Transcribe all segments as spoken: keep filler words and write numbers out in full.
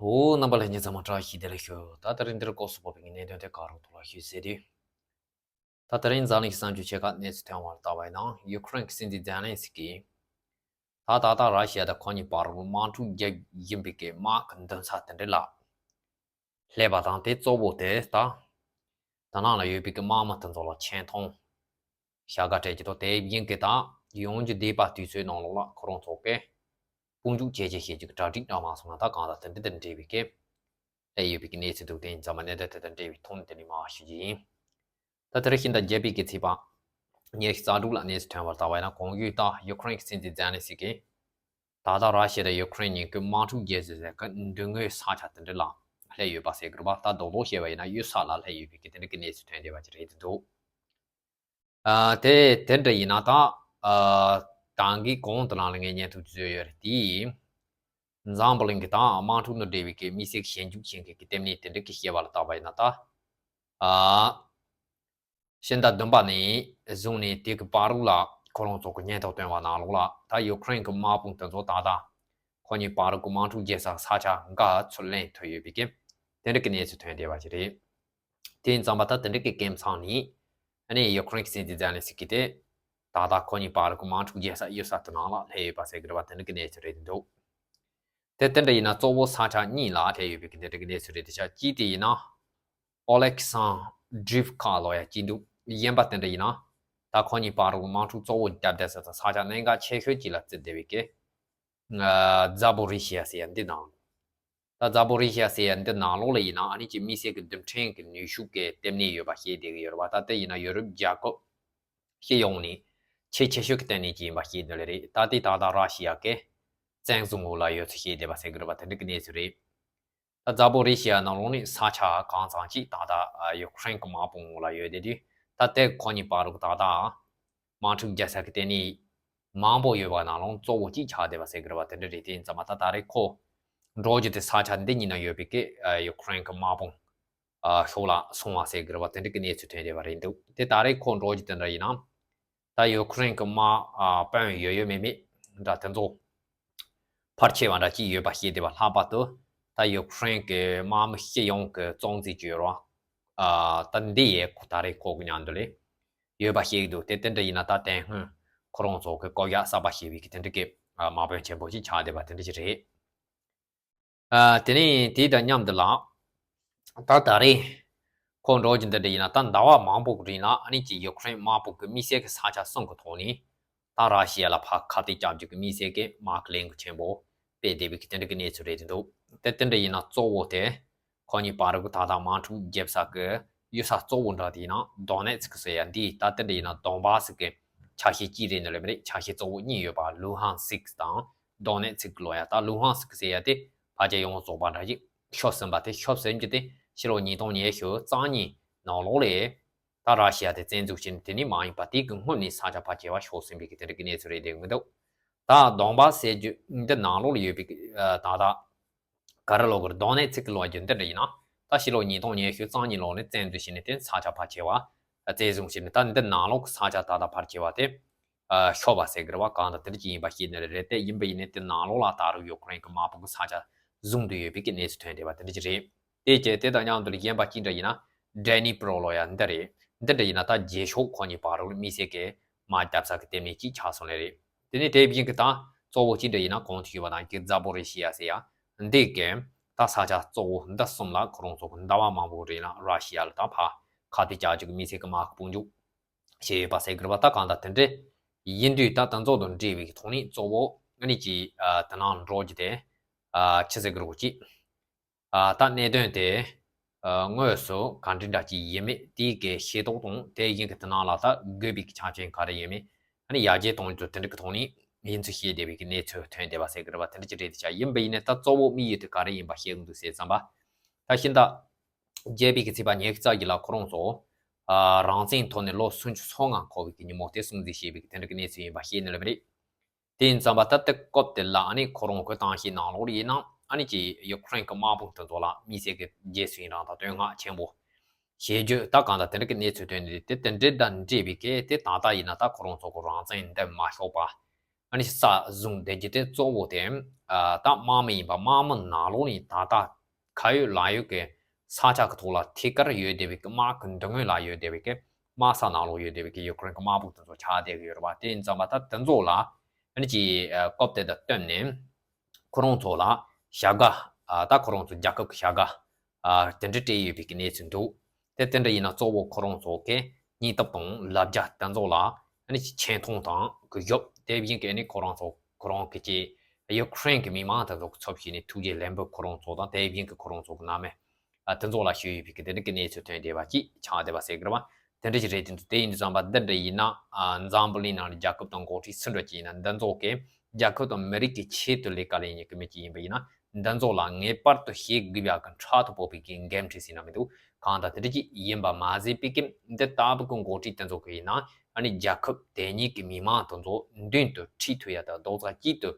འོ། རྣམ་པ་ལྷན་རྒྱས་ཚང་མ་བཀྲ་ཤིས་བདེ་ལེགས་ཞུ། ད་དེ་རིང་འདིར་སྐབས་སུ་བབས་པའི་གནད་དོན་དེ་ག་རང་ཐོག་ལ་ཞུས་ཟེར་དུས། ད་དེ་རིང་འཛམ་གླིང་གསར་འགྱུར་ཆེ་ཁག་གནས་ཚུལ་ཐོན་པར་བལྟ་བ་ཡིན་ན། ཡུ་ཁུ་རེན་གྱི་སྲིད་འཛིན་ཛེ་ལན་སི་ཀི་ད་ད་ལྟ་ར་ཤི་ཡ་དང་ཁོ་གཉིས་བར་དུ་དམག་འཁྲུག་རྒྱག་བཞིན་པའི་གི་དམག་གི་འདུ་ཚོགས་དེ་འདྲ་ལ་སླེབས་པ་དང་། དེ་གཙོ་བོ་དེ་ད་ད་ནང་ལ་ཡོད་པའི་གི་དམག་མི་དེ་ཚོ་ལ་ཆེ་མཐོང་བྱ་དགའ་སྤྲད་ཀྱི་འདུག་དེ་བཞིན་གྱི་ད་ཡོང་རྒྱུ་བསྡད་པ་དུས་ཚོད་ནང་ལོགས་ལ་ཁོ་རང་ཚོ་གི་དཔུང་འཇུག་བྱེད་ཆེད་བྱེད་རྒྱུ་གི་གྲ་སྒྲིག་གནང་མ་སོང་ན། ད་གང་ལྟར་དེ་འདྲ་དང་འབྲེལ་བའི་གི་སླེབས་ཡོད་པའི་གི་གནས་ཚུལ་འདུག་དེ་ཡིན་ཙང་མ་གནད་དོན་དེ་དང་འབྲེལ་བའི་ཐོག་ནས་དེ་ནས་མར་ཞུ་རྒྱུ་ཡིན། ད་དེ་རིང་ཕྱི་ཟླ་བརྒྱད་པའི་གི་ཚེས་པ་ཉེར་རྩ་དྲུག་ལ་གནས་ཚུལ་ཐོན་པར་བལྟ་བ་ཡིན་ན། གོང་ཞུས་ལྟར་ཡུ་ཁུ་རེན་གྱི་སྲིད་འཛིན་ཛེ་ལན་སི་ཀི་ད་ལྟ་ར་ཤི་ཡ་དང་ཡུ་ཁུ་རེན་གཉིས་ཀྱི་དམག་འཁྲུག་རྒྱག་ཟེར་ཟེར་གི་མདུན་ངོས་ས་ཆ་དེ་འདྲ་ལ་སླེབས་ཡོད་པ་ཟེར་གི་རེད་པ། ད་རྡོག་རྡོག་བཤད་པ་ཡིན་ན་གཡུལ་ས་ལ་སླེབས་ཡོད་པའི་གི་དེ་འདྲ་གི་གནས་ཚུལ་ཐོན་བསྡད་པ་ཅིག་རེད་འདུག་ཨ། དེ་དེ་འདྲ་ཡིན་ན་ད། ཨ། ད་གིན་གོང་དུ་ནང་ལ་ངས་བརྙན་ཐུང་བཟོས་ཡོད་རེད། དེ་འཛམ་བུ་གླིང་གི་ད་དམག་འཁྲུག་ནང་འབྲེལ་བའི་གི་དམིགས་བསལ་གྱི་ཞིབ་འཇུག་བྱེད་མཁན་གྱི་ལྟེ་གནས་དེ་འདྲ་གི་བཤད་པ་ལ་བལྟས་པ་ཡིན་ན། ད། ཨ། ཕྱི་ཟླ་བདུན་པ་ནས་བཟུང་ནས་དེ་གི་བར་དུ་ལ་ཁོ་རང་ཚོ་གི་སྙན་ཐོ་བཏོན་པ་ནང་ལོགས་ལ། ད་ཡུ་ཁུ་རེན་གྱི་དམག་དཔུང་དེ་ཚོ་ད་ལྟ་ཁོ་གཉིས་བར་གྱི་དམག་འཁྲུག་རྒྱག་ས་ས་ཆ་འགའ་ཚུར་ལེན་ཐུབ་ཡོད་པའི་གི་དེ་འདྲ་གི་གནས་ཚུལ་ཐོན་བསྡད་པ་ཅིག་རེད། དེ་ཡིན་ཙང་མ་ད་དེ་འདྲ་གི་སྐབས་མཚམས་ནས། ཨ་ནི་ཡུ་ཁུ་རེན་གྱི་སྲིད་འཛིན་ཛེ་ལན་སི་ཀི་དེ་ད་ལྟ་ཁོ་གཉིས་བར་གྱི་དམག་འཁྲུག་རྒྱག་ས་གཡུལ་ས་དེ་ནང་ལ་སླེབས་ཡོད་པ་ཟེར་གི་རེད་པ། དེ་འདྲ་གི་གནས་ཚུལ་རེད་འདུག་དེ་དེ་འདྲ་ཡིན་ན་གཙོ་བོ་ས་ཆ་གཉིས་ལ་སླེབས་ཡོད་པའི་གི་དེ་འདྲ་གི་གནས་ཚུལ་རེད། དེ་ཆ་གཅིག་དེ་ཡིན་ན་ཨོ་ལེག་སན་དྲིབ་ཀ་ལབ་ཡ་གཅིག་འདུག་གཞན་པ་དེ་འདྲ་ཡིན་ན་ད་ཁོ་གཉིས་བར་གྱི་དམག་འཁྲུག་གཙོ་བོ་རྒྱབ་བསྡད་ས་དང་ས་ཆ་གནད་འགག་ཆེ་ཤོས་གཅིག་ལ་བརྩི་བསྡད་པའི་གི་ཨ། ཛ་པོ་རི་ཤི་ཡ་ཟེར་ཡ་འདི་དང་། ད་ཛ་པོ་རི་ཤི་ཡ་ཟེར་ཡ་འདི་ནང་ལོགས་ལ་ཡིན་ན་ཨ་ནི་ཅིག་དམིགས་བསལ་གྱི་རྡུལ་ཕྲན་གྱི་ནུས་ཤུགས་ཀྱི་ལྟེ་གནས་ཡོད་པ་བཤད་བསྡད་ཀྱི་ཡོད་རེད་པ། ད་དེ་ཡིན་ན་ཡོ་རོབ་རྒྱལ་ཁབ་སྤྱི་ཡོངས་ནས་ཆེས་ཆེ་ཤོས་ཀྱི་ལྟེ་གནས་ཅིག་ཡིན་པ་བཤད་བསྡད་ལེ་རེད། ད་དེ་ད་ལྟ་ར་ཤི་ཡ་གི་བཙན་བཟུང་འོག་ལ་ཡོད་ཚུལ་བཤད་བསྡད་པ་ཟེར་གྱི་རེད་པ། དེ་འདྲ་གི་གནས་ཚུལ་རེད། ད་ཛ་པོ་རི་ཤི་ཡ་ནང་ལོགས་ནས་ས་ཆ་གང་ཙམ་ཅིག་ད་ལྟ་ཡུ་ཁུ་རེན་གྱི་དམག་དཔུང་འོག་ལ་ཡོད་བསྡད་དུས། ད་དེ་ཁོ་གཉིས་བར་དུ་ད་ལྟ་དམག་འཁྲུག་རྒྱག་ས་གི་ལྟེ་གནས་མང་པོ་ཡོད་པ་ནང་ལོགས་གཙོ་བོ་གཅིག་ཆགས་བསྡད་པ་ཟེར་གི་རེད་པ། དེ་འདྲ་རེད། དེ་ཡིན་ཙང་མ་ད་ད་རེས་ཁོ་འགྲོ་རྒྱུ་དེ་ས་ཆ་འདི་གཉིས་ན་ཡོད་པའི་གི་ཡུ་ཁུ་རེན་གྱི་དམག་དཔུང་ཕྱོགས་ལ་སོང་བ་ཟེར་གི་རེད་པ། དེ་འདྲ་གི་གནས་ཚུལ་ཐོན་བསྡད་པ་རེད་འདུག་དེ་ད་རེས་ཁོ་འགྲོ་རྒྱུ་དེ་འདྲ་ཡིན་ན། ད་ཡུ་ཁུ་རེན་གྱི་དམག་ཨ། དཔོན་ཡོད་ཡོད་མེད་མེད་འདྲ་དེ་ཚོ་ཕལ་ཆེ་བ་འདྲ་ཅིག་ཡོད་པ་བཤད་བསྡད་པ་ལྷག་པར་དུ་ད་ཡུ་ཁུ་རེན་གྱི་དམག་མི་སྤྱི་ཡོངས་ཀྱི་གཙོ་འཛིན་གྱི་ཡོད་རེད་པ། ཨ། ད་འདི་ཡས་ཁོ་ད་རེས་ཁོ་གི་མཉམ་དུ་ལ་ཡོད་པ་བཤད་ཀྱི་འདུག་དེ་དེ་འདྲ་ཡིན་ན་ད་དེ་སྔོན་ཁོ་རང་ཚོ་གི་བསྐོ་གཞག་གསར་པ་བྱས་པའི་གི་དེ་འདྲ་གི་ཨ། དམག་དཔོན་ཆེན་པོ་ཅིག་ཆགས་བསྡད་པ་དེ་འདྲ་ཅིག་རེད། ཨ། དེ་ནས་དེ་དང་མཉམ་དུ་ལ། ད་ད་རེས་ཁོ་འགྲོ་རྒྱུ་འདི་འདྲ་ཡིན་ན། ད་ཟླ་བ་མང་པོ་གི་རིང་ལ་ཨ་ནི་ཅིག་ཡུ་ཁུ་རེན་དམག་དཔུང་གི་དམིགས་བསལ་གྱི་ས་ཆ་གསུམ་གྱི་ཐོག་ནས་ད་ར་ཤི་ཡ་ལ་ཕར་ཁ་གཏད་བཅག་རྒྱུ་གི་དམིགས་བསལ་གྱི་དམག་གི་ལས་འགུལ་ཆེན་པོ་སྤེལ་བསྡད་པའི་གི་དེ་འདྲ་གི་གནས་ཚུལ་རེད་འདུག་དེ་དེ་འདྲ་ཡིན་ན་གཙོ་བོ་དེ་ཁོ་གཉིས་བར་གྱི་ད་ལྟ་དམག་འཁྲུག་རྒྱབ་ས་གི་གཡུལ་ས་གཙོ་བོ་འདྲ་དེ་ཡིན་ན་དོ་ནེ་ཚིག་ཟེར་ཡ་འདི། ད་དེ་འདྲ་ཡིན་ན་དོན་བཱ་སི་གི་ཆ་ཤས་གཅིག་རེད་ནི་ལོས་མ་རེད། ཆ་ཤས་གཙོ་བོ་གཉིས་ཡོད་པ། ལུ་ཧན་སིག་དང་དོ་ནེ་ཚིག་ལབ་ཡ། ད་ལུ་ཧན་སིག་ཟེར་ཡ་དེ་ཕལ་ཆེར་ཡོངས་རྫོགས་པ་འདྲ་ཞིག་ཤོར་ཟིན་པ། དེ་ཤོར་ཟིན་རྒྱུ་དེ་ཕྱི་ལོ་ཉིས་སྟོང་ཉི་ཤུ་རྩ་གཉིས་ནང་ལོགས་ལ་ད་ར་ཤི་ཡ་དེ་བཙན་འཛུལ་བྱས་ནས། དེ་ནས་མ་ཡིན་པ་དེ་གི་སྔོན་ནས་ས་ཆ་ཕལ་ཆེ་བ་ཤོར་ཟིན་པའི་གི་དེ་འདྲ་གི་གནས་ཚུལ་རེད་བསྡད་ཀྱི་འདུག་ད་དོན་བཱ་སི་ཟེར་རྒྱུ་འདི་ནང་ལོགས་ལ་ཡོད་པའི་གི་ད་ལྟ་ག་རེ་ལབ་དགོས་རེད། དོ་ནེ་ཚིག་ལབ་རྒྱུ་འདི་འདྲ་ཡིན་ན། ད་ཕྱི་ལོ་ཉིས་སྟོང་ཉི་ཤུ་རྩ་གཉིས་ལོ་ནས་བཙན་འཛུལ་བྱས་ནས་དེ་ས་ཆ་ཕལ་ཆེ་བ་བཙན་བཟུང་བྱས་ནས། ད་འདི་ནང་ལོགས་ཀྱི་ས་ཆ་ད་ལྟ་ཕལ་ཆེ་བ་དེ་ཨ། ཤོར་བ་ཟེར་གི་རེད་པ། གང་ལྟར་དེ་འདྲ་ཅིག་ཡིན་པ་ཤེས་ནི་རེད། དེ་ཡིན་པ་ཡིན་ནའི་དེ་ནང་ལོགས་ལ་ད་རུང་ཡུ་ཁུ་རེན་གྱི་དམག་དཔུང་གི་ས་ཆ་བཟུང་བསྡད་ཡོད་པའི་གི་གནས་ཚུལ་ཐོན་བསྡད་པ་དེ་འདྲ་ཅིག་རེད། དེ་རྗེས་དེ་དང་མཉམ་དུ་ལ་གཞན་པ་གཅིག་འདྲ་ཡིན་ན་ཌེ་ནི་པྲོ་ལབ་ཡ་འདི་རེད། འདི་འདྲ་ཡིན་ན་ད་རྗེས་ཕྱོགས་ཁོ་གཉིས་བར་དུ་ལ་དམིགས་བསལ་གྱི་དམག་རྒྱབ་ས་གི་ལྟེ་གནས་གཅིག་ཆགས་སོང་ནི་རེད། དེ་ནས་དེ་བཞིན་གྱི་ད་གཙོ་བོ་གཅིག་འདྲ་ཡིན་ན་གོང་དུ་ཞུས་པ་ནང་བཞིན་ཛ་པོ་རི་ཤི་ཡ་ཟེར་ཡ་འདི་གི་ད་ས་ཆ་གཙོ་བོ་འདི་གསུམ་ལ་ཁོ་རང་ཚོ་གི་ཟླ་བ་མང་པོའི་རིང་ལ་ར་ཤི་ཡ་ལ་ད་ཕར་ཁ་གཏད་བཅག་རྒྱུ་གི་དམིགས་བསལ་གྱི་དམག་གི་དཔུང་འཇུག་བྱས་ཡོད་པ་ཟེར་གི་རེད་པ། ད་གང་ལྟར་དེ་འདྲ་ཡིན་དུས་ད་དེ་ཚོ་དང་འབྲེལ་བའི་ཐོག་ནས་གཙོ་བོ་ཨ་ནི་ཅིག་ཨ། དེ་ནང་འགྲོ་རྒྱུ་དེ་ཨ། ཆི་ཟེར་གི་རེད་གོ་ཅིག་ཨ། ད་གནད་དོན་དེ་ཨ། དངོས་སུ་ག་འདྲ་འདྲ་ཅིག་ཡིན་མིན་དེའི་གི་ཤེས་རྟོགས་དང་། དེ་བཞིན་གྱི་དེ་ནང་ལ་ད་དགོས་པའི་གི་ཆ་རྐྱེན་ག་རེ་ཡིན་མིན་ཨ་ནི་ཡར་རྒྱས་གཏོང་རྒྱུ་དེ་འདྲ་གི་ཐོག་ནས་ཡིན་ཚུལ་བཤད་བསྡད་པའི་གི་གནས་ཚུལ་ཐོན་བསྡད་པ་ཟེར་གི་རེད་པ། དེ་འདྲ་ཅིག་རེད། དེ་ཆ་ཡིན་པ་ཡིན་ནའི་ད་གཙོ་བོ་དམིགས་ཡུལ་དེ་ག་རེ་ཡིན་པ་བཤད་གི་འདུག་ཟེར་ཙམ་པ། ད་ཕྱི་ཟླ་བརྒྱད་པའི་གི་ཚེས་པ་ཉི་ཤུ་རྩ་བརྒྱད་ལ་ཁོ་རང་ཚོ་ཨ། རང་བཙན་ཐོབ་ནས་ལོ་སུམ་ཅུ་སོ་ལྔ་འཁོར་བའི་གི་ཉིན་མོ་དེ་སྲུང་བརྩི་བྱས་པའི་གི་དེ་འདྲ་གི་གནས་ཚུལ་ཡིན་པ་བཤད་ནི་ལོས་མ་རེད། དེ་ཡིན་ཙམ་པ་ད་ལྟའི་སྐབས་དེ་ལ་ཨ་ནི་ཁོ་རང་གི་གཏམ་བཤད་ནང་ལོགས་ལ་ཡིན་ན་ཨ་ནི་ཅིག་ཡུ་ཁུ་རེན་གྱི་དམག་དཔུང་དེ་ཚོ་ལ་དམིགས་བསལ་གྱི་རྗེས་སུ་ཡི་རང་དང་བསྟོད་བསྔགས་ཆེན་པོ་བྱེད་རྒྱུ། ད་གང་ལྟར་དེ་འདྲ་གི་གནས་ཚུལ་ཐོན་ནས། དེ་དེ་འདྲ་དང་འབྲེལ་བའི་གི་དེ་ད་ལྟ་ཡིན་ན་ད་ཁོ་རང་ཚོ་གི་རང་བཙན་འདེམས་མ་ཤོག་པ། ཨ་ནི་ས་བཟུང་བསྡད་རྒྱུ་དེ་གཙོ་བོ་དེ་ད་དམག་མི་ཡིན་པ། དམག་མི་ནང་ལོགས་ནས་ད་ལྟ་ག་ཡོད་ལ་ཡོད་ཀྱི་ས་ཆ་གི་ཐོག་ལ་ཐད་ཀར་ཡོད་བསྡད་པའི་གི་དམག་གི་མདུན་ངོས་ལ་ཡོད་བསྡད་པའི་གི་དམག་ས་ནང་ལོགས་ཡོད་བསྡད་པའི་གི་ཡུ་ཀེ་རེན་གི་དམག་དཔུང་དེ་ཚོ་ཆགས་བསྡད་ཀྱི་ཡོད་རེད་པ། དེ་ཡིན་ཙང་མ་ད་དེ་ཚོ་ལ་ཨ་ནི་ཅིག་སྐབས་དེ་དང་བསྟུན་ནས་ཁོ་རང་ཚོ་ལ་བྱ་དགའ། ད་ཁོ་རང་ཚོ་རྒྱལ་ཁབ་ཀྱི་བྱ་དགའ་དེ་འདྲ་སྤྲད་ཡོད་པའི་གི་གནས་ཚུལ་འདུག་དེ་དེ་འདྲ་ཡིན་ན་གཙོ་བོ་ཁོ་རང་ཚོ་གི་སྙིང་སྟོབས་དང་ལབ་རྒྱ་དེ་ཚོ་ལ་ཨ་ནི་ཅིག་ཆེ་མཐོང་དང་གི་ཡོད། དེ་བཞིན་གི་ཨ་ནི་ཁོ་རང་ཚོ་ཁོ་རང་གི་ཅིག་ཡུ་ཀེ་རེན་གི་མི་མང་དེ་ཚོ་གི་ཚབ་བྱས་ནས་ཐུགས་རྗེ་ལེགས་འབུལ། ཁོ་རང་ཚོ་དང་དེ་བཞིན་གི་ཁོ་རང་ཚོ་གི་མནའ་མ་ཨ་དེ་ཚོ་ལ་ཞུས་ཡོད་པའི་གི་དེ་འདྲ་གི་གནས་ཚུལ་ཐོན་བསྡད་པ་ཅིག་ཆགས་བསྡད་པ་ཟེར་གི་རེད་པ། དེ་འདྲ་ཞིག་རེད། དེ་འདུག་དེ་ཡིན་དུས་ཙམ་པ་འདི་འདྲ་ཡིན་ན་ཨ་འཛམ་བུ་གླིང་ནང་ལ་རྒྱལ་ཁབ་དང་འགོ་ཁྲིད་སུ་འདྲ་ཅིག་ཡིན་ན་འདི་ཚོ་གི་རྒྱལ་ཁབ་དང་མི་རིགས་ཀྱི་ཆེད་དུ་ལས་ཀ་ལས་མཁན་གྱི་མི་ཅིག་ཡིན་པ་ཡིན་ན་འདི་ཚོ་ལ་ངེས་པར་དུ་བྱེད་དགོས་པ་གི་ཕྲག་ཏུ་བབས་པའི་གི་འགན་འཁྲི་ཟེར་ན་མི་འདུག་གང་ལྟར་དེ་འདྲ་ཅིག་ཡིན་པ་མ་ཟད་པའི་གི་འདི་ལྟ་བུ་གི་འགོ་ཁྲིད་དེ་ཚོ་གི་ཡིན་ན་ཨ་ནི་རྒྱལ་ཁབ་དེ་ཉིད་ཀྱི་མི་མང་དེ་ཚོ་མདུན་དུ་ཁྲིད་ཐུབ་ཡ་དང་རྡོག་རྩ་གཅིག་ཏུ་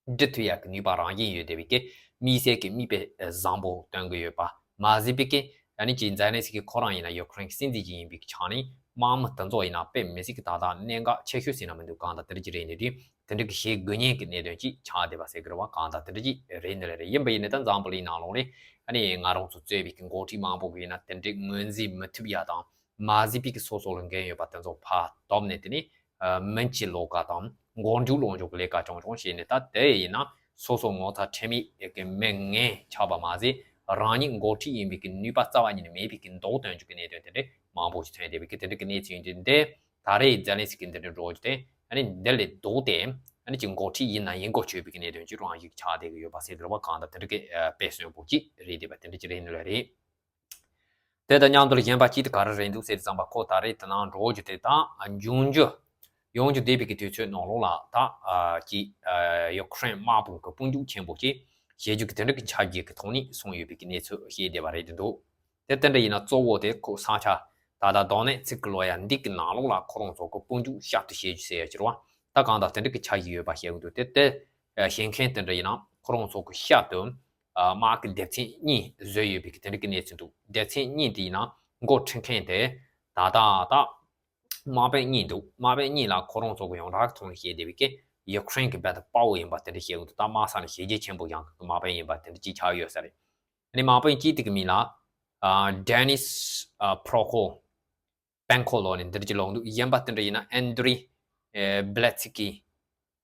འགྲིལ་ཐུབ་ཡག་གི་ནུས་པ་རང་བཞིན་ཡོད་བསྡད་པའི་གི་མི་སེར་གྱི་མིག་དཔེ་བཟང་པོ་སྟོན་གྱི་ཡོད་པ་མ་ཟད་པའི་གི་ཨ་ནི་ཅིག་ཛེ་ལན་སི་ཀི་ཁོ་རང་ཡིན་ན་ཡུ་ཀེ་རེན་གྱི་སྲིད་འཛིན་ཅིག་ཡིན་པའི་གི་ཆ་ནས་དམག་མི་དེ་ཚོ་ཡིན་ན་དཔེ་མི་སྲིད་ཀྱི་ད་ལྟ་གནད་འགག་ཆེ་ཤོས་ཟེར་ན་མི་འདུག་གང་ལྟར་དེ་འདྲ་ཅིག་རེད་ནི་དུས་དེ་འདྲ་གི་བྱེད་དགོས་ཉེན་གྱི་གནད་དོན་ཅིག་ཆགས་བསྡད་པ་ཟེར་གི་རེད་བ། གང་ལྟར་དེ་འདྲ་ཅིག་རེད་ནི་རེད། ཡིན་པ་ཡིན་ནི་ད་འཛམ་བུ་གླིང་ནང་ལོགས་ནས་ཨ་ནི་ང་རང་ཚོ་གཙོས་པའི་གི་འགོ་ཁྲིད་མང་པོ་གི་ཡིན་ན་དེ་འདྲའི་ངོས་འཛིན་མི་ཐུབ་ཡ་དང་མ་གཟིགས་པའི་གི་སོ་སོ་ལ་འགན་ཡོད་པ་དེ་ཚོ་ཕར་བསྡོམས་ནས་དེ་ནི་ཨ་མིན་གྱི་ལོག་ག་དང་མགོ་མཇུག་ལོག་མཇུག་གི་ལས་ཀ་ཆུང་ཆུང་བྱས་ནས། ད་དེ་ཡིན་ན་སོ་སོ་ངོ་ཚ་ཁྲེལ་མེད་ཀྱི་མི་ངན་ཆགས་པ་མ་ཟད་རང་ཉིད་འགོ་ཁྲིད་ཡིན་པའི་གི་ནུས་པ་རྩ་བ་ཉིད་ནས་མེད་པའི་གི་མདོག་སྟོན་རྒྱུ་གི་གནད་དོན་དེ་འདྲ་མང་པོ་ཞིག་ཐོན་བསྡད་པའི་གི་དེ་འདྲ་གི་གནས་ཚུལ་ཡིན་དུས་འདི་ད་རེས་ཛེ་ལན་སི་ཀི་འདི་འདྲ་འགྲོ་རྒྱུ་དེ་ཨ་ནི་འདི་ལས་ལྡོག་སྟེ་ཨ་ནི་ཅིག་འགོ་ཁྲིད་ཡིན་ན་ཡིན་གོ་ཆོད་པའི་གི་གནད་དོན་ཅིག་རང་ཞིག་ཆགས་བསྡད་གི་ཡོད་པ་ཟེར་གི་རེད་བ། གང་ལྟར་དེ་འདྲ་གི་དཔེ་སོན་པོ་ཅིག་རེད་བསྡད་པ་དེ་འདྲ་ཅིག་རེད་ནི་ལ་རེད། དེ་དང་མཉམ་དུ་གཞན་པ་གཅིག་དེ་ག་རེ་རེད་འདུག་ཟེར་ཙམ་པ་ཁོ་ད་རེས་དེ་ནང་འགྲོ་རྒྱུ་དེ་དང་འབྱུང་རྒྱུ་ཡོང་རྒྱུ་བསྡད་པའི་གི་དུས་ཚོད་ནང་ལོགས་ལ་ད་ཅིག་ཡུ་ཀེ་རེན་དམག་དཔུང་གི་དཔུང་འཇུག་ཆེན་པོ་ཅིག་བྱེད་རྒྱུ་གི་དེ་འདྲ་གི་ཆ་རྒྱུས་ཀྱི་ཐོག་ནས་གསུངས་ཡོད་པའི་གི་གནས་ཚུལ་བཤད་བསྡད་པ་རེད་འདུག་དེ་དེ་འདྲ་ཡིན་ན་གཙོ་བོ་དེ་ཁོ་ས་ཆ་ད་ལྟ་དོ་ནེ་ཚིག་གི་ལོ་ཡ་འདི་གི་ནང་ལོགས་ལ་ཁོ་རང་ཚོ་གི་དཔུང་འཇུག་ཤར་དུ་བྱེད་རྒྱུ་ཟེར་ཡ་ཕྱིར་བ་ད་གང་ལྟར་དེ་འདྲ་གི་ཆ་རྒྱུས་ཡོད་པ་བཤད་གི་འདུག་དེ་དེ་བྱེད་མཁན་དེ་འདྲ་ཡིན་ན་ཁོ་རང་ཚོ་གི་ཤར་དུ་དམག་གི་སྡེ་ཚན་གཉིས་བཟོས་ཡོད་པའི་གི་དེ་འདྲ་གི་གནས་ཚུལ་འདུག་སྡེ་ཚན་གཉིས་དེ་ཡིན་ན་འགོ་ཁྲིད་མཁན་དེ་ད་ལྟ་ད་དམག་དཔོན་གཉིས་འདུག་དམག་དཔོན་གཉིས་ལ་ཁོ་རང་ཚོ་གི་ཡོངས་གྲགས་ཐོག་ནས་བཤད་བསྡད་པའི་གི་ཡུ་ཀེ་རེན་གི་རྦད་དེ་དཔའ་བོ་ཡིན་པ་དེ་འདྲ་བཤད་གི་འདུག་ད་དམག་ས་ནས་བྱས་རྗེས་ཆེན་པོ་བཞག་གི་དམག་དཔོན་ཡིན་པ་དེ་འདྲ་ཅིག་ཆགས་ཡོད་ས་རེད། ཨ་ནི་དམག་དཔོན་གཅིག་དེ་གི་མིང་ལ་ཨ་ཌེ་ནིས་ཨ་ཕྲོ་ཁོ་པན་ཁོ་ལོ་ནི་འདིར་གྱི་ལོག་འདུག་གཞན་པ་དེ་འདྲ་ཡིན་ན་ཨན་དྲི་ཨེ་བྷི་ལེ་ཚི་ཀི་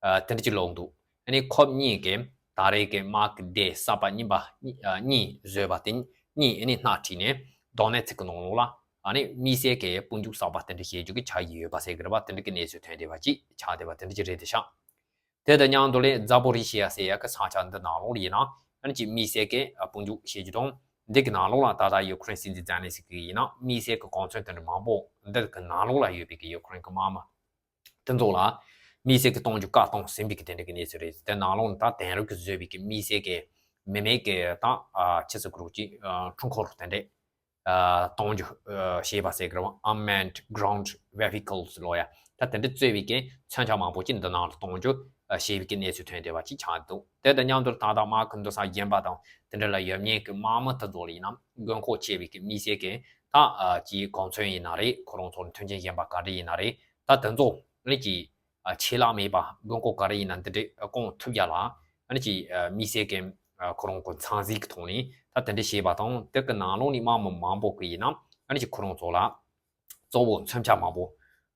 ཨ་དེ་འདྲ་གྱི་ལོག་འདུག་ཨ་ནི་ཁོ་གཉིས་ཀྱིས་ད་རེས་ཀྱི་དམག་གི་སྡེ་གསར་པ་རྙིང་པ་གཉིས་ཨ་གཉིས་བཟོས་པ་དེ་གཉིས་ཨ་ནི་སྣ་ཁྲིད་ནས་དོ་ནེ་ཚིག་གི་ནང་ལོགས་ལ་ཨ་ནི་དམིགས་བསལ་གྱི་དཔུང་འཇུག་གསར་པ་དེ་འདྲ་བྱེད་རྒྱུ་གི་ཆ་ཡི་ཡོད་པ་ཟེར་གི་རེད་པ། དེ་འདྲ་གི་གནས་ཚུལ་ཐོན་བསྡད་པ་ཅིག་ཆགས་བསྡད་པ་དེ་འདྲ་ཅིག་རེད་དེ་ཤག་དེ་དང་མཉམ་དུ་ལས་ཛ་པོ་རི་ཤི་ཡ་ཟེར་ཡ་གི་ས་ཆ་འདི་ནང་ལོགས་ལ་ཡིན་ན་ཨ་ནི་ཅིག་དམིགས་བསལ་གྱི་དཔུང་འཇུག་བྱེད་རྒྱུ་དང་། འདི་གི་ནང་ལོགས་ལ་ད་ལྟ་ཡུ་ཀེ་རེན་སྲིད་འཛིན་ཛེ་ལན་སི་ཀི་ཡིན་ན་དམིགས་བསལ་གྱི་གོ་མཚོན་དེ་འདྲ་མང་པོ་འདི་གི་ནང་ལོགས་ལ་ཡོད་པའི་གི་ཡུ་ཀེ་རེན་གི་དམག་མི་དེ་ཚོ་ལ་དམིགས་བསལ་གྱི་གཏོང་རྒྱུ་བཀའ་གཏོང་ཟིན་པའི་གི་དེ་འདྲ་གི་གནས་ཚུལ་རེད། དེ་ནང་ལོགས་ནས་ད་དེང་རབས་ཀྱི་བཟོས་པའི་གི་དམིགས་བསལ་གྱི་མི་མེད་གི་ད་ཨ་ཆི་ཟེར་གི་རེད་ཅིག་ཨ་འཕྲུལ་འཁོར་དེ་འདྲ་ཨ་གཏོང་རྒྱུ་ཨ་བྱས་པ་ཟེར་གི་རེད་བ། Unmanned Ground Vehicles ལོ་ཡ། ད་དེ་འདྲ་བཙོས་པའི་གི་མཚོན་ཆ་མང་པོ་ཅིག་འདི་ནང་ལ་གཏོང་རྒྱུ་ཨ་བྱས་པའི་གི་གནས་ཚུལ་ཐོན་བསྡད་པ་ཅིག་ཆགས་འདུག་དེ་དང་མཉམ་དུ་ད་ལྟ་དམག་གི་འདུ་ས་གཞན་པ་དང་དེ་འདྲ་ལ་ཡོད་མཁན་གི་དམག་མི་དེ་ཚོ་ལ་ཡིན་ན་དགོས་མཁོ་ཆེ་བའི་གི་དམིགས་བསལ་གི་ད་ཨ་ཅིག་གོ་མཚོན་ཡིན་ན་རེད། ཁོ་རང་ཚོ་ལ་མཐུན་རྐྱེན་གཞན་པ་ག་རེ་ཡིན་ན་རེད། ད་དེ་ཚོ་ནི་ཅིག་ཨ་ཆད་ལྷག་མེད་པ་དགོས་མཁོ་ག་རེ་ཡིན་ན་འདི་འདྲ་སྐོང་ཐུབ་ཡ་ལ་ཨ་ནི་ཅིག་ཨ་དམིགས་བསལ་གྱི་ཨ་ཁོ་རང་གི་ཚང་ཟིག་གི་ཐོག་ནས་ད་དེ་འདྲ་བྱས་པ་དང་། དེ་གི་ནང་ལོགས་ནས་དམག་མི་མང་པོ་གི་ཡིན་ན་ཨ་ནི་ཅིག་ཁོ་རང་ཚོ་ལ་གཙོ་བོ་མཚོན་ཆ་མང་པོ་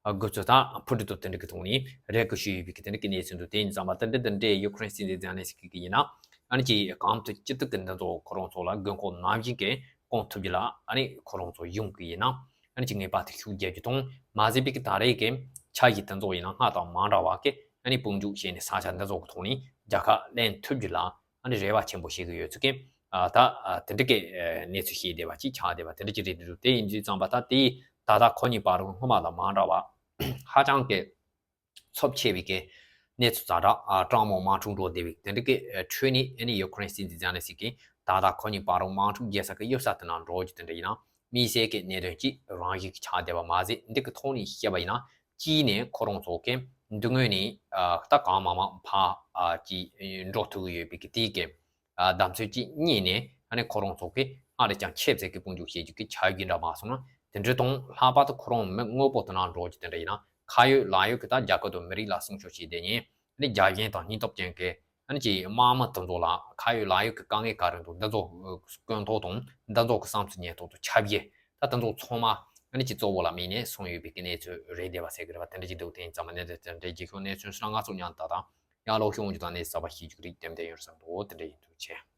ཨ་འགོ་ཚུགས་དང་འཕུར་གྲུ་དང་དེ་འདྲ་གི་ཐོག་ནས་རེ་སྐུལ་ཞུས་ཡོད་པའི་གི་དེ་འདྲ་གི་གནས་ཚུལ་འདུག་དེ་ཡིན་ཙང་མ་དེ་འདྲ་དེ་འདྲའི་ཡུ་ཀེ་རེན་སྲིད་འཛིན་ཛེ་ལན་སི་ཀི་གི་ཡིན་ན་ཨ་ནི་ཅིག་གང་ཐུབ་ཅི་ཐུབ་གི་འདི་ཚོ་ཁོ་རང་ཚོ་ལ་དགོས་མཁོ་ནམ་བཞིན་གི་སྐོང་ཐུབ་རྒྱུ་ལ་ཨ་ནི་ཁོ་རང་ཚོ་གཞུང་གི་ཡིན་ན་ཨ་ནི་ཅིག་ངེས་པར་དུ་ཤུགས་རྒྱག་རྒྱུ་དང་། མ་ཟད་པའི་གི་ད་རེས་ཀྱི་ཆ་ཡི་དེ་ཚོ་ཡིན་ན་སྔར་དང་མ་འདྲ་བ་གི་ཨ་ནི་དཔུང་འཇུག་བྱས་ནས་ས་ཆ་འདི་ཚོ་གི་ཐོག་ནས་རྒྱལ་ཁ་ལེན་ཐུབ་རྒྱུ་ལ་ཨ་ནི་རེ་བ་ཆེན་པོ་བྱེད་ཀྱི་ཡོད་ཚུལ་གྱི་ཨ་ད་ཨ་དེ་འདྲ་གི་ཨ་གནས་ཚུལ་བཤད་བསྡད་པ་ཅིག་ཆགས་བསྡད་པ་དེ་འདྲ་ཅིག་རེད་འདུག་དེ་ཡིན་དུས་ཙམ་པ་ད་དེ་ད་ལྟ་ཁོ་གཉིས་བར་དུ་སྔོན་མ་དང་མ་འདྲ་བ་ཧ་ཅང་གི་ཚབས་ཆེ་བའི་གི་གནས་ཚུལ་ཛ་དྲག་ཨ་སྤྲང་མོ་དམག་འཁྲུག་འགྲོ་བསྡད་པའི་དེ་འདྲ་གི་ཨ་ཁྲོད་ནས་ཨ་ནི་ཡུ་ཀེ་རེན་སྲིད་འཛིན་ཛེ་ལན་སི་ཀི་ད་ལྟ་ཁོ་གཉིས་བར་དུ་དམག་འཁྲུག་རྒྱག་ས་གི་གཡུལ་ས་དེ་ནང་འགྲོ་རྒྱུ་དེ་འདྲ་ཡིན་ན་དམིགས་བསལ་གྱི་གནད་དོན་གཅིག་རང་བཞིན་གྱི་ཆགས་བསྡད་པ་མ་ཟད། འདི་གི་ཐོག་ནས་བཤད་པ་ཡིན་ན་གཅིག་ནས་ཁོ་རང་ཚོ་གི་མདུན་ངོས་ནས་ཨ་ད་གང་མང་མང་ཕར་ཨ་ཅིག་འགྲོ་ཐུབ་ཀྱི་ཡོད་པའི་གི་དེའི་གི་ཨ་གདམ་ཚོད་ཅིག་གཉིས་ནས་ཨ་ནི་ཁོ་རང་ཚོ་གི་སྔར་ལས་ཀྱང་ཁྱད་མཚར་གྱི་དཔུང་འཇུག་བྱེད་རྒྱུ་གི་ཆ་རྒྱུས་འདྲ་མ་སོང་ན་དེ་འདྲ་དང་། ལྷག་པར་དུ་ཁོ་རང་མི་དངོས་པོ་དེ་ནང་འགྲོ་རྒྱུ་དེ་འདྲ་ཡིན་ན་ཁ་ཡོད་ལག་ཡོད་གི་ད་རྒྱལ་ཁབ་དང་མི་རིགས་ལ་སྲུང་སྐྱོབ་བྱེད་བསྡད་མཁན་ ནི་རྒྱབ་ཤན་དང་སྙིང་སྟོབས་ཅན་གྱི་ཨ་ནི་ཅིག་དམག་མི་དེ་ཚོ་ལ་ཁ་ཡོད་ལག་ཡོད་ཀྱི་དཀའ་ངལ་ག་རེ་འདུག་འདི་ཚོ་སྐོང་ཐོག་དང་འདི་ཚོ་གི་བསམ་ཚུལ་ཉན་ཐོག་ཏུ་ཁྱབ་ཡས་ད་དེ་ཚོ་ཚང་མ་ཨ་ནི་ཅིག་གཙོ་བོ་ལ་དམིགས་ནས་གསུངས་ཡོད་པའི་གི་གནས་ཚུལ་རེད་བསྡད་པ་ཟེར་གི་རེད་པ། དེ་འདྲ་ཅིག་འདུག་དེ་ཡིན་ཙང་མ་གནས་དེ་དེ་འདྲའི་རྒྱལ་ཁབ་གནས་ཚུལ་སོང་ན་ང་ཚོ་མཉམ་དུ་ད་དང་ཡང་ལོག་ཤོང་རྒྱུ་དང་གནས་ཚུལ་གསར་པ་ཤེས་རྒྱུ་རིགས་ཏན་ཏན་ཡོད་བསམ་འདུག་དེ་འདྲ་ཡིན་འདུག་ཆེ།